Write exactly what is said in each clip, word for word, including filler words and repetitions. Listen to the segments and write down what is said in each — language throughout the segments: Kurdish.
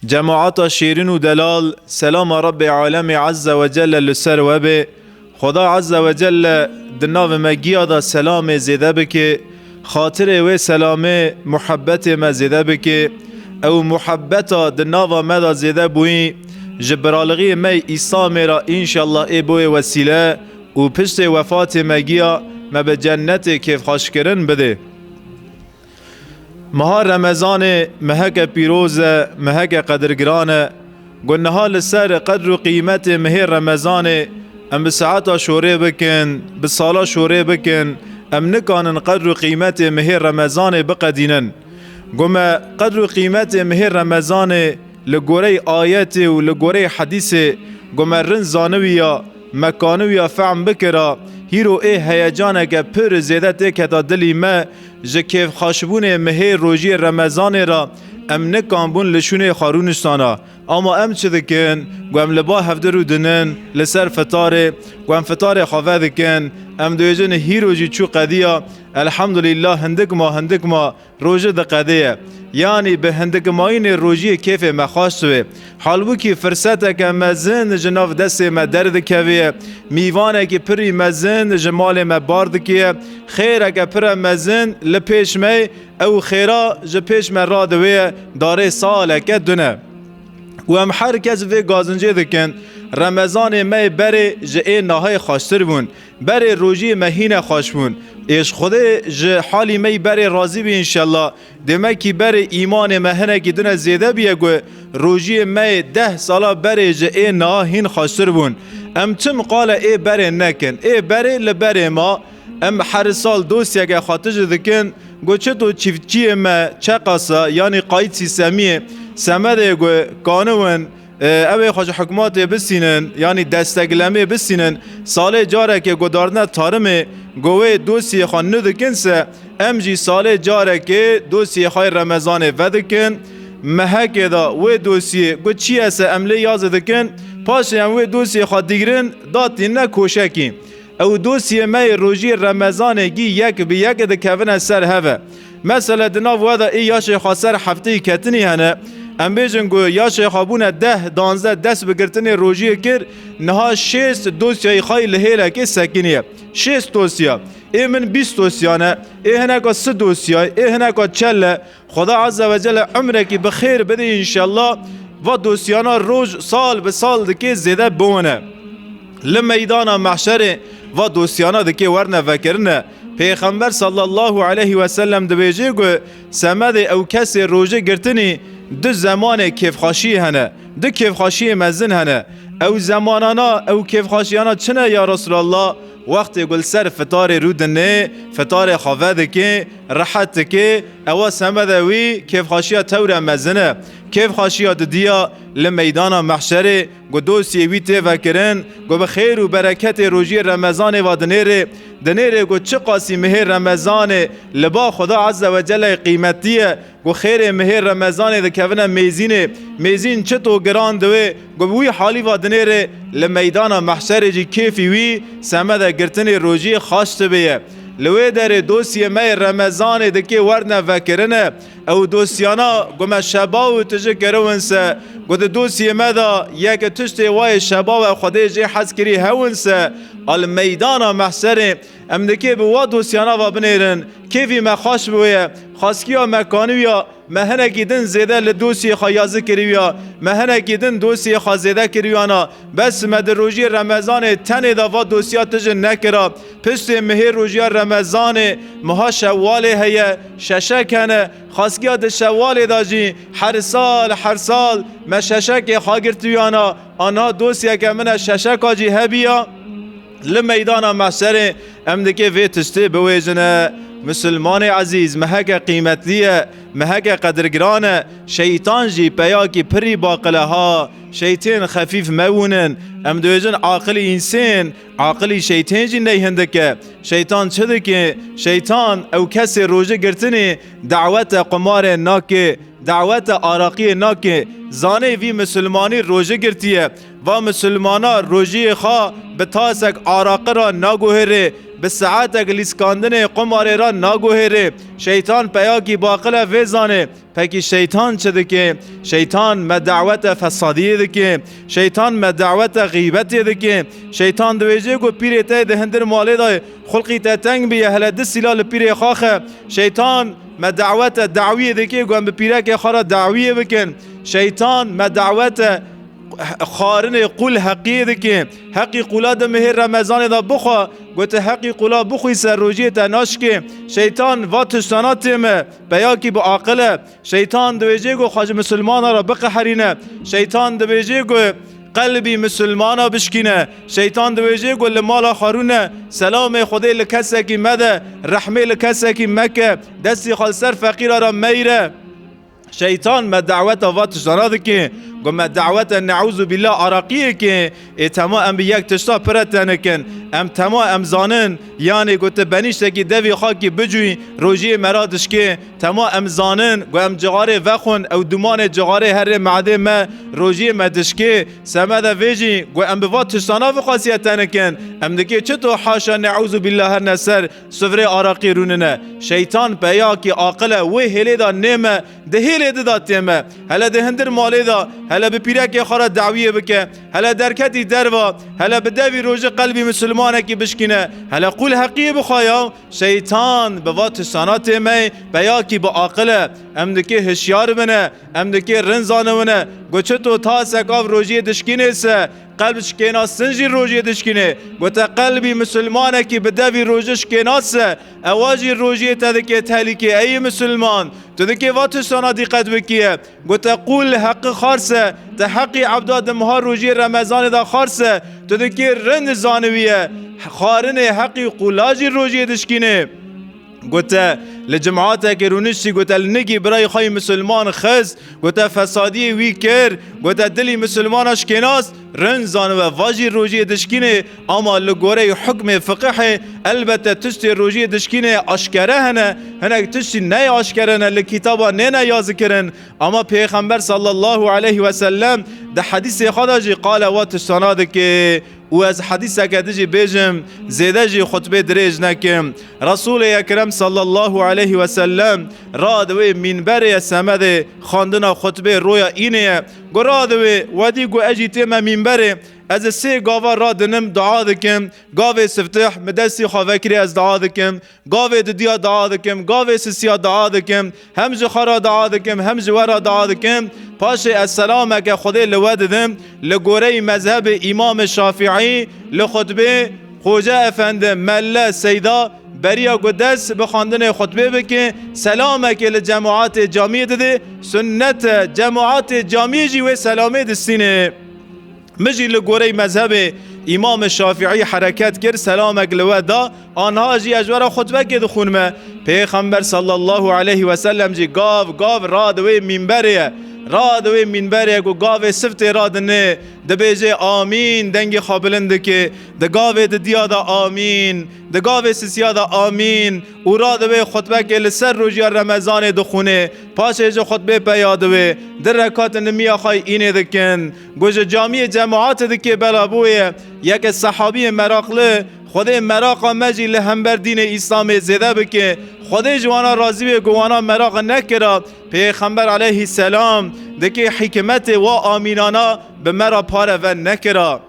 Cemaata şêrîn û delal, selama Rebbê Alemê Azze ve Celle li ser we be. Xweda Azze ve Celle di nav me giya de selamê zêde bike, xatirê wê selamê muhebbetê me zêde bike. Ew muhebbeta di nava me de zêde bûyî, ji biralixiyê me yê Îslamê re înşallah ê boyê wesîle û piştê wefatê me giya me bi cennetê kêfxweşkirin bidê. Meha Remezanê meheke pîroz e, meheke qedirgiran e. Ku niha li ser qedr û qîmetê mehê Remezanê em bi saeta şorê bikin, bi sala şorê bikin, em nikanin qedr û qîmetê mehê Remezanê biqedînin. Ku me qedr û qîmetê mehê Remezanê li goreyê ayetê û li goreyê hedîsê ku me rind zanibiya, me kanibiya fehm bikira, hîro ê heyecaneke pir zêde têketa dilî me, ji kêfxweşbûnê mihê rojiyê Remezanê re em nikanbûn li şûnê xwe rûniştana. Ama em çi dikin? Ku em li ba hevdi rûdinin li ser fitarê, ku em fitarê xwe vedikin, em dibêjin hîro jî çû qediya, elhamdulîllah hindik ma, hindik ma, rojî diqedê ye. Yanî bi hindikimayînê rojiyê kêfê me xweş dibe. Halbûkî firseteke mezin ji nav destê me derdikeve. Mîvanekî pirî mezin ji malê me bar dike. Xêreke pire mezin li pêş me ye. Ew xêra ji pêş me radibe ye. Darê saleke dune. Û em her kes vê gazincê dikin. Remezanê me yê berê ji ê nahê xweştir bûn. Berê rojiyê me hîne xweş bûn. Ê ji Xwedê ji halî me yî berê razî bî înşellah. Demekî berê îmanê me hinekî dine zêde bûye ku rojiyê me yê deh sala berê ji ê niha hîn xweştir bûn. Em çim qale ê berê nekin. Ê berê li berê ma. Em her sal dosyeke xwe tije dikin. Ku çito çiftçiyê me çeqasa, yanî qayît sîstemiyê, semedê ku kanibin, e, ew ê xwe ji hikûmetê bistînin, yanî desteklemê bistînin, salê carekê guhdartine tarimê, ku wê dosyê xwe nû dikin se, em jî salê carekê dosyê xwe yê Remezanê vedikin. Mehekê de wê dosyê ku çi ye se em lê yazê dikin, paşê em wê dosyê xwe digrin, datînine koşekî. Ew dosyê me yê rojiyê Remezanê gî yek bi yek dikevine ser hev e. Mesele di nav we de ê yaşê xwe ser hefteyî ketinî hene. Em bêjin ku yaşê xwe bûne deh, danzdeh dest bi girtinê rojiyê kir, niha şêst dosyayê xwe yî li hêlekê sekiniye. Şêst dosya. Ê min bîst dosya ne, ê hineka si dosya, ê hineka çel e. Xweda Azze ve Celle umrekî bi xêr bide înşellah. Va dosyana roj sal bi sal dike zêde biwine. Li meydana mehşerê va dosyana dike werne vekirine. Pêxember sallallahu aleyhi ve sellem dibêje ku semedê ew kesê rojê girtinî du zemanê kêfxweşiyê hene, du kêfxweşiyê mezin hene. Ew zemanana, ew kêfxweşiyana çi ne ya Resulallah? Wextê ku li ser fitarê rûdinê, fitarê xwe vedikê, rehet dikê, ewa semede wî kêfxweşiya tewre mezin e. Kêfxweşiya didiya li meydana mehşerê, ku dosyê wî tê vekirin, ku bi xêr û bereketê rojiyê Remezanê ve dinêrê, dinêrê ku çiqasî mihê Remezanê li ba Xweda Azze ve Celle qîmetî ye, ku xêrê mihê Remezanê dikevine mêzînê, mêzîn çito giran diwê, ku bi wî halî va dinêrê li meydana mehşerê jî kêfî wî semede girtinê rojiyê xaş dibe ye. Li wê derê dosyê me yê Remezanê dikê werne vekirine, ew dosyana ku me şebaw û tije kiriwin se, ku di dosyê me de yeke tiştê wayê şebaw e Xwedê jê hez kirî hewin se, a li meydana mehşerê em dikê bi wa dosyana va binêrin, kêfî me xweş biwê ye, xweskiya me kaniwiya, me hinekî din zêde li dosyê xwe yazî kiriwiya, me hinekî din dosyê xwe zêde kiriwiyana, bes me di rojiyê Remezanê tenê de va dosya tije nekira. Piştê mihê rojiya Remezanê, miha Şewwalê heye, şeşek hene. Xweskiya di Şewwalê de jî her sal, her sal me şeşekê xwe girtiwiyana, a niha dosyeke min e şeşeka jî hebiya. Li meydana mehşerê em dikê vê tiştê biwêjine. Misilmanê ezîz, meheke qîmetlî ye, meheke qedirgiran e. Şeytan jî peyakî pirî baqile ha. Şeytên xefîf mewûnin. Em dibêjin aqilî însên, aqilî şeytên jî ney hindik e. Şeytan çi dike? Şeytan ew kesê rojê girtinê dawete qumarê nake. dawete araqiyê nake. Zanê vî misilmanî rojî girtiye. Va misilmana rojiyê xwe bi tasek araqi re naguhêrê, bi saetek lîskandinê qumarê re naguhêrê. Şeytan peyakî baqile vê zanê. Pekî şeytan çi dike? Şeytan me dawete fesadiyê dike. Şeytan me dawete xîbetê dike. Şeytan dibêje ku pîrê te di hindir malê de xulqî te teng biye, hele du sîla li pîrê xwe xe. Şeytan me dawete dawiyê dike ku em bi pîrekê xwe re dawiyê bikin. Şeytan me dawete xwarinê qûl heqiyê dike. Heqî qûla di mihê Remezanê de bixwe. Gote heqî qûla bixwî ser rojiyê te naşkê. Şeytan va tiştana tê me. Peyakî bi aqil e. Şeytan dibêje ku xwe ji misilmana re biqeherîne. Şeytan dibêje ku qelbî misilmana bişkîne. Şeytan dibêje ku li mala xwe rûne, selamê Xwedê li kesekî mede, rehmê li kesekî meke, destî xwe li ser feqîra re meyre. Şeytan me daweta va tiştana dike, ku me dawete neûzû bîllah araqiyê ke, ê tema em bi yek tişta pire tenikin. Em tema em zanin, yanê ku tu benîştekî devî xakî bicûyî, rojiyê me ra dişkê. Tema em zanin ku em cixarê vexwin, ew dumanê cixarê herê me'dê me, rojiyê me dişkê. Semede vê jî ku em bi va tiştana vixwasiye tenikin. Em dikê çito haşa neûzû bîllah herne ser sufrê araqî rûnine. Şeytan peyakî aqil e, wê hêlê de nê me, di hêlê di de tê me. Hele di hindir malê de, hele bi pîrekê xwe re dawiyê bike, hele derketî derva, hele bi devî rojî qelbî misilmanekî bişkîne, hele qûl heqiyê bixwe ya. Şeytan bi va tiştana tê me, peyakî bi aqil e. Em dikê hişyar bine, em dikê rind zaniwine. Ku çito tasek av rojiyê dişkînê se, qelb şikêna sin jî rojiyê dişkînê. Gote qelbî misilmanekî bi devî rojî şikêna se, ewa jî rojiyê te dike tehlîkê. Ey misilman, tu dikê va tiştana dîqet bikiye. Gote qûl heqi xarse, te heqî ebda di meha rojiyê Remezanê de xarse, tu dikê rind zaniwiye. Xarinê heqî qûla jî rojiyê dişkînê. Gote li cimatekê rûniştî, gote li nigî birayê xwe yî misilman xist, gote fesadiyê wî kir, gote dilî misilmana şikênas, rind zaniwe va jî rojiyê dişkînê, ama li goreyê hukmê fiqihê, elbette tiştê rojiyê dişkînê aşkere hene, hinek tiştî neyê aşkere ne, li kitaba nêne yazîkirin, ama Pêxember sallallahu aleyhi ve sellem di hedîsê xwe de jî qala wa tiştana dike. Û ez hedîseke din jî bêjim, zêde jî xutbê dirêj nekim. Resûlê Ekrem sallallahu aleyhi ve sellem radiwê mînberê ye semedê xwendina xutbê roya înê ye. Got radiwê, wedî ku ez jî tême mînberê, ez ê sê gava radinim, dua dikim. Gavê siftih, min destî xwe vekirî, ez dua dikim. Gavê didiya dua dikim, gavê sisiya dua dikim, hem ji xwe re dua dikim, hem ji we re dua dikim. Paşê ez selameke Xwedê li we didim, li goreyî mezhebê Îmamê Şafîî, li xutbê Xoce Efendi, Melle, Seyda, beriya ku dest bi xwendinê xutbê bike, selamekê li cemaatê camiyê didê, sunnet e, cemaatê camiyê jî wê selamê distînê. Min jî li goreyî mezhebê Îmamê Şafîî hereket kir, selamek li we da, anha jî ez ji we re xutbekê dixwînime. Pêxember sallallahu aleyhi ve sellem jî gav gav radiwê mînberê ye. Radiwê mînberê ye ku gavê siftê radinê, dibêje amîn, dengê xwe bilind dike. Di gavê didiya de amîn, di gavê sisiya de amîn û radiwê xutbekê li ser rojiya Remezanê dixwîne. Paşê ji xutbê peya diwê, di rekat nimiya xwe înê dikin. Ku ji camiyê cemaatê dikê bela bûye, yeke sehabiyê meraqli, Xwedê meraqa me jî li hember dînê Îslamê zêde bike. Xwedê ji wana razî be ku wana meraq nekira. Pêxember aleyhisselam dikê hikmetê wa amînana bi me re pareve nekira.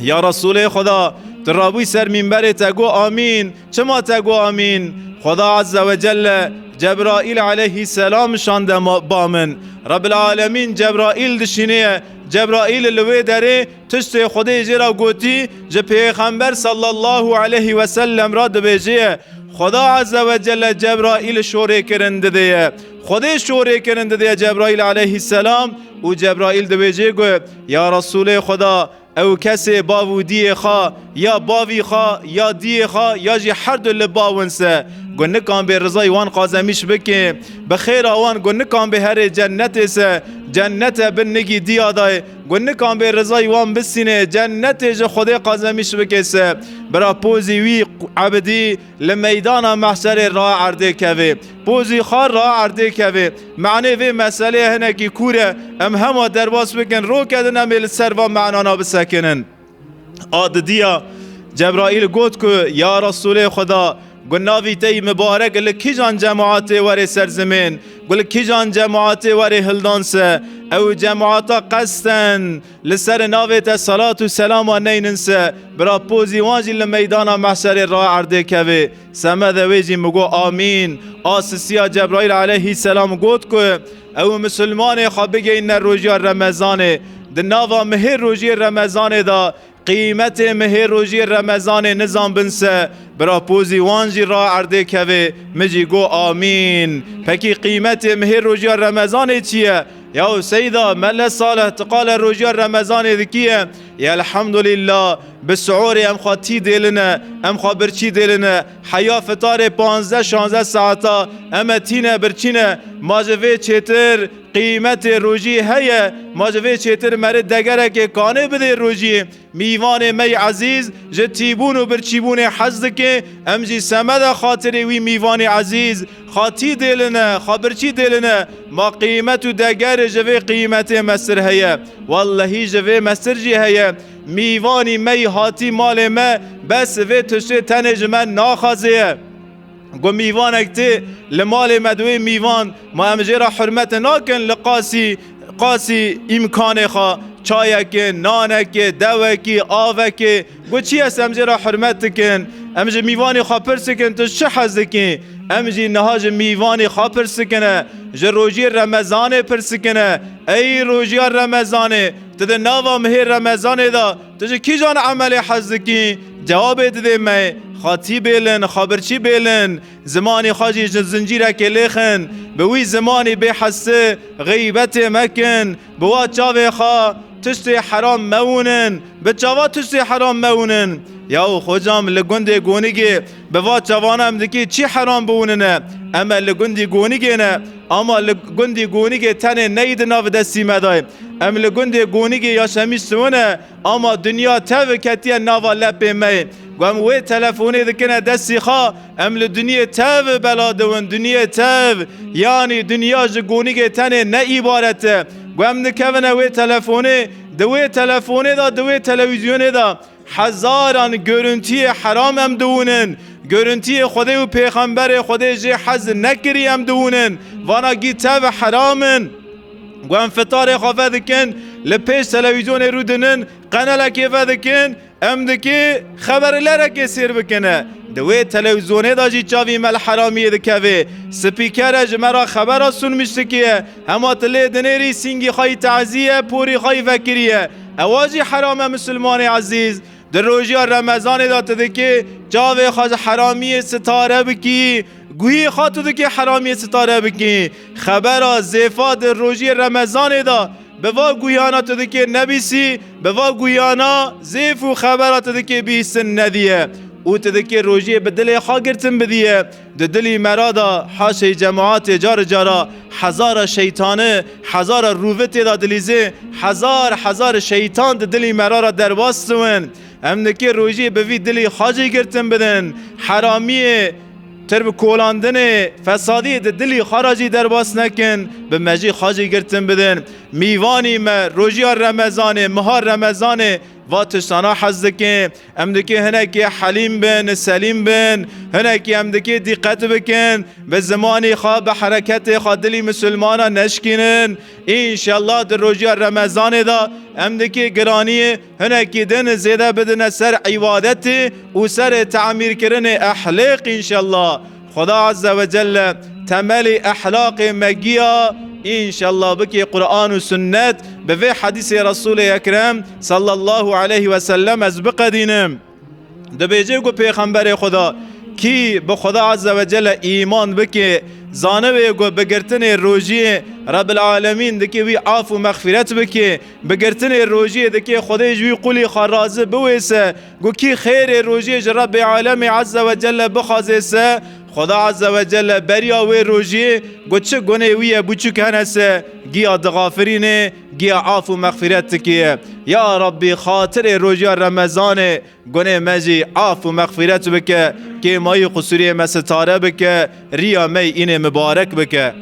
Ya Resûlê Xweda, tu rabûyî ser mînberê te got amîn. Çima te got amîn? Xweda Azze ve Celle Cebraîl aleyhisselam şande ma-, ba min. Rebbil Alemîn Cebraîl dişînê ye. Cebraîl li wê derê tiştê Xwedê jê re gotî, ji Pêxember sallallahu aleyhi ve sellem re dibêje ye. Xweda Azze ve Celle Cebraîl şorê kirin didê ye. Xwedê şorê kirin didê ye Cebraîl aleyhisselam û Cebraîl dibêje ku, ya Resûlê Xweda, ew kesê bav û diyê xwe, ya bavî xwe, ya diyê xwe, ya jî her du li bawin se, Got nikan bê rizayî wan qazemîş bike, bi xêra wan got nikan bê herê cennetê se, cennete bin nigî diya dayê. Got nikan bê rizayî wan bisîne, cennetê ji Xwedê qazemîş bike se. Bira pozî wî ebidî li meydana mehşerê ra erdê kevê. Pozî xwe ra erdê kevê. Manê vê meseleyê hinekî kûr e, em hema derbas bikin, roke din em ê li ser van manana bisekinin. A didiya Cebraîl got ku, ya Resûlê Xweda, got navî te yî mibarek li kîjan cemaatê werê ser zimên, got li kîjan cemaatê werê hildan se, ew cemaata qesten li ser navê te salat û selama neynin se, bira pozî wan jî li meydana mehşerê ra erdê kevê. Semede wê jî min got, amîn. A sisiya Cebraîl aleyhîselam got ku, ew misilmanê xwe bigeyîne rojiya Remezanê. Di nava mihê rojiyê Remezanê de, qîmetê mihê rojiyê Remezanê nizanbin se, bira pozî wan jî ra erdê kevê, min jî got, amîn. Pekî qîmetê mihê rojiya Remezanê çi ye? Yaw Seyda, Mele Salih, tu qale rojiya Remezanê dikî ye? Ya elhamdulillah, bi suhurê em xwe tî dêline, em xwe birçî dêline, heya fitarê panzdeh şanzdeh saeta em e tîne birçîne, ma ji vê çêtir qîmetê rojî heye, ma ji vê çêtir meri degerekê kanê bidê rojî. Mîvanê me yê ezîz ji tîbûn û birçîbûnê hez dike, em jî semeda xatirê wî mîvanê ezîz xatî dêline, xabirçî dêline, ma qîmet û deger ji vê qîmetê mestir heye. Wellehî ji vê mestir jî heye. Mîvanî me yî hatî malê me, bes vê tiştê tenê ji me naxazê ye. Got mîvanek tê li malê me, di wê mîvan ma em jê re hurmete nakin li qasî, qasî îmkanê xwe, çayekê, nanekê, dewekî, avekê, got çi ye em jê re hurmet dikin? Em ji mîvanê xwe pirs dikin, tu çi hez dikî? Em jî niha ji mîvanê xwe pirs dikine, ji rojiyê Remezanê pirs dikine. Ey rojiya Remezanê, tu di nava mihê Remezanê de tu ji kîjan emelê hez dikî? Cewabê didê me, xatî bêlin, xabirçî bêlin, zimanî xwe jî ji zincîrekê lêxin, bi wî zimanî bê hesi xeybetê mekin, bi wa çavê xwe tiştê heram mewûnin, bi çava tiştê heram mewûnin. Yaw xocam, li gundê Gonîgê bi va çavana em dikî çi heram biwûnine? Em e li gundî Gonîgê ne, ama li gundî Gonîgê tenê neyî di nav destî me dayê. Em li gundê Gonîgê yaşamîş siwine, ama dinya tev ketiye nava lepê me. Ku em wê telefonê dikine destî xwe, em li dinyê tev bela diwin, dinyê tev. Yanî dinya ji Gonîgê tenê ne îbaret e. Ku em dikevine wê telefonê, di wê telefonê de, di wê televîzyonê de hezaran görüntüyê heram em diwûnin. Görüntüyê Xwedê û Pêxemberê Xwedê jê hez nekirî em diwûnin. Vana gî tev heram in. Ku em fitarê xwe vedikin, li pêş televîzyonê rûdinin, qenelekê vedikin, em dikî xeberlerekê sêr bikine. Di wê televîzyonê de jî çavî me li heramiyê dikeve. Spîkere ji me re xebera sunmiş dikiye. Hema tu lê dinêrî sîngî xwe yî tazî ye, porî xwe yî vekirî ye. Ewa jî heram e misilmanê ezîz. Di rojiya Remezanê de tu dikî çavê xwe ji heramiyê sitare bikî, guhî xwe tu dikî heramiyê sitare bikî. Xebera zêfa di rojiyê Remezanê de bi va guhiyana tu dikî nebîsî, bi va guhiyana zêf û xebera tu dikî bihîstin nediye. Û tu dikî rojiyê bi dilê xwe girtin bidiye. Di dilî me ra da haşê cemaatê car cara hezara şeytanî, hezara rûvitê da dilîzê, hezar hezar şeytan di dilî me ra ra derbas diwin. Em dikê rojî bi vî dilî xwe jî girtin bidin. Heramiyê tir bi kolandinê, fesadiyê di dilî xwe ra jî derbas nekin, bi me jî xwe jî girtin bidin. Mîvanî me rojiya Remezanê, miha Remezanê, va tiştana hez dikin. Em dikê hinekî helîm bin, selîm bin, hinekî em dikê dîqet bikin, bi zimanî xwe, bi hereketê xwe dilî misilmana neşkînin. Înşellah di rojiya Remezanê de em dikê giraniyê hinekî din zêde bidine ser îbadetê û serê temîrkirinê ehlêq înşellah. Xweda Azze ve Celle temelî ehlaqê me giya, înşellah bikê Quran û Sunnet, bi vê hedîsê Resûlê Ekrem sallallahu aleyhi ve sellem ez biqedînim. Dibêje ku Pêxemberê Xweda, kî bi Xweda Azze ve Celle îman bike, zanibe ku bi girtinê rojiyê Rebbil Alemîn dike wî af û mexfîret bike, bi girtinê rojiyê dike Xwedê ji wî qulî xwe razi biwêse, ku kî xêrê rojiyê ji Rebbê Alemê Azze ve Celle bixwaze se, Xweda Azze ve Celle beriya wê rojiyê got, çi gunê wî ye biçûk hene se, giya dixafirînê, giya af û mexfîret dikiye. Ya Rabbî, xatirê rojiya Remezanê gunê me jî af û mexfîret bike, kêmayî qusûriyê me sitare bike, riya me yî înê mibarek bike.